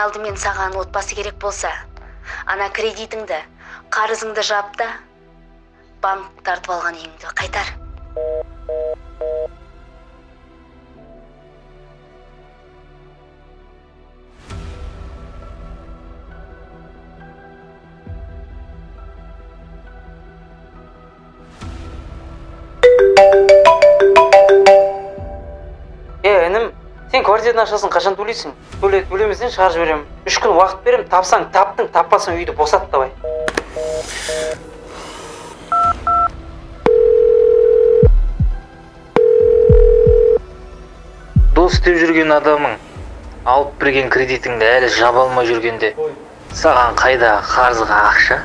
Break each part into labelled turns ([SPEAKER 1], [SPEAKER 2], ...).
[SPEAKER 1] Ең алдымен саған отбасы керек болса, ана кредитіңді, қарызыңды жап та, банк тартып алған үйіңді қайтар.
[SPEAKER 2] Інім, сен квартираның ақшасын қашан төлейсің? Төлемесең шығарып жіберемін. 3 күн уақыт беремін, тапсаң таптың, таппасаң үйді босат давай. Дос деп жүрген адамың алып берген кредитіңді әлі жаба алмай жүргенде саған қайда қарызға ақша?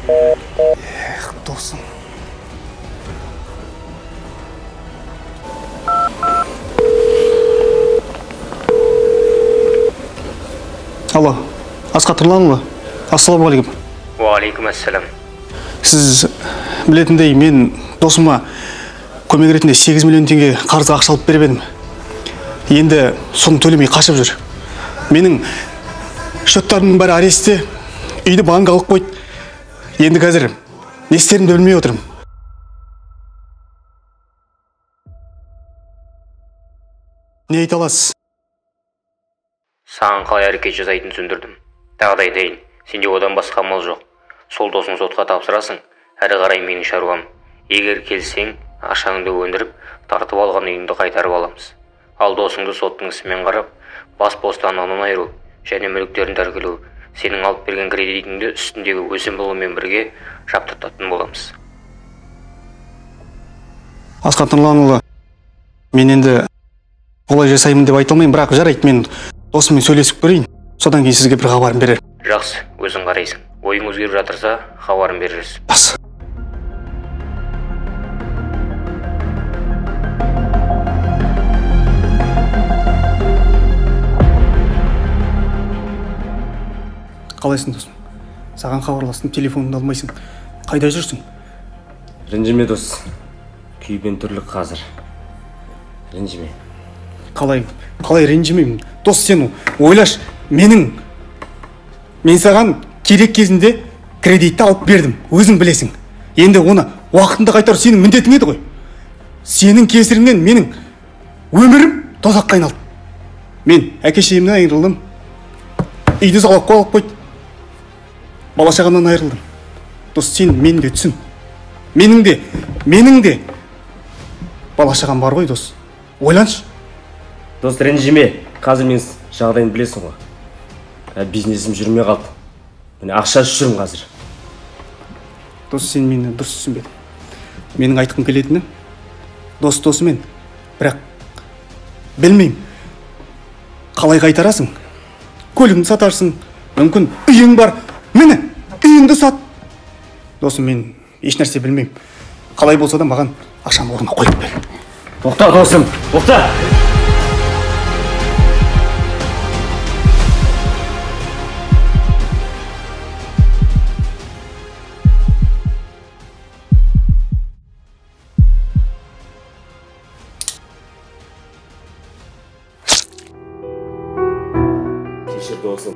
[SPEAKER 3] Эх, досым. Алло, Асқат Тұрланұлы, ассалаумағалейкум.
[SPEAKER 4] Уағалейкум ассалам.
[SPEAKER 3] Сіз білетіндей, мен досыма көмек ретінде 8 миллион теңге қарызға ақша алып беріп едім. Енді соны төлемей қашып жүр. Менің счеттарымның бәрі арестте, үйді банк алып қойды. Енді қазір не істерімді білмей отырмын. Не айта аласыз?
[SPEAKER 4] Саған қалай әрекет жасайтынын түсіндірдім. Тағы да айтайын, сенде одан басқа амал жоқ. Сол досың сотқа тапсырасың, әрі қарай менің шаруам. Егер келсең, ақшаңды өндіріп, тартып алған үйіңді қайтарып аламыз. Ал досыңды соттың ісімен қарап, бас бостандығынан айыру және мүліктерін тәркілеу, сенің алып берген кредитіңді үстіндегі өсім пұлымен бірге жаптыртатын боламыз.
[SPEAKER 3] Асқат Нұрланұлы, мен енді олай жасаймын деп айта алмаймын, бірақ жарайды, мен досыммен сөйлесіп көрейін. Содан кейін сізге бір хабарым берер.
[SPEAKER 4] Жақсы, өзің қарайсың. Ойың өзгеріп жатырса, хабарын берерсіз.
[SPEAKER 3] Бас. Қалайсың, досым? Саған хабарластым, телефоныңды алмайсың. Қайда жүрсің?
[SPEAKER 5] Ренжіме, дос. Күйбен түрлі қазір. Ренжіме.
[SPEAKER 3] Қалай ренжімеймін? Дос, сен ойлаш, мен саған керек кезінде кредитті алып бердім, өзің білесің. Енді оны уақытында қайтару сенің міндетің еді ғой. Сенің кесіріңнен менің өмірім тозаққа айналды. Мен әке шешемнен айырылдым. Үйді залогқа алып қойды. Бала шағамнан айырылдым. Дос, сен мені де түсін. Менің де бала шағам бар ғой, дос. Ойланшы.
[SPEAKER 5] Дос, ренжіме. Қазір мен жағдайын білесің ғой. Бизнесім жүрмей қалды. Міне ақша жүрмін қазір.
[SPEAKER 3] Дос, сен мені дұрыс түсінбедің. Менің айтқым келетіні дос досымен. Бірақ білмеймін. Қалай қайтарасың? Көлігіңді сатарсың, мүмкін үйің бар. Міне, үйіңді сат. Досым, мен ешнәрсе білмеймін. Қалай болса да маған ақшаны орнына қойып бер.
[SPEAKER 5] Тоқта, досым, тоқта. Кешір, досым.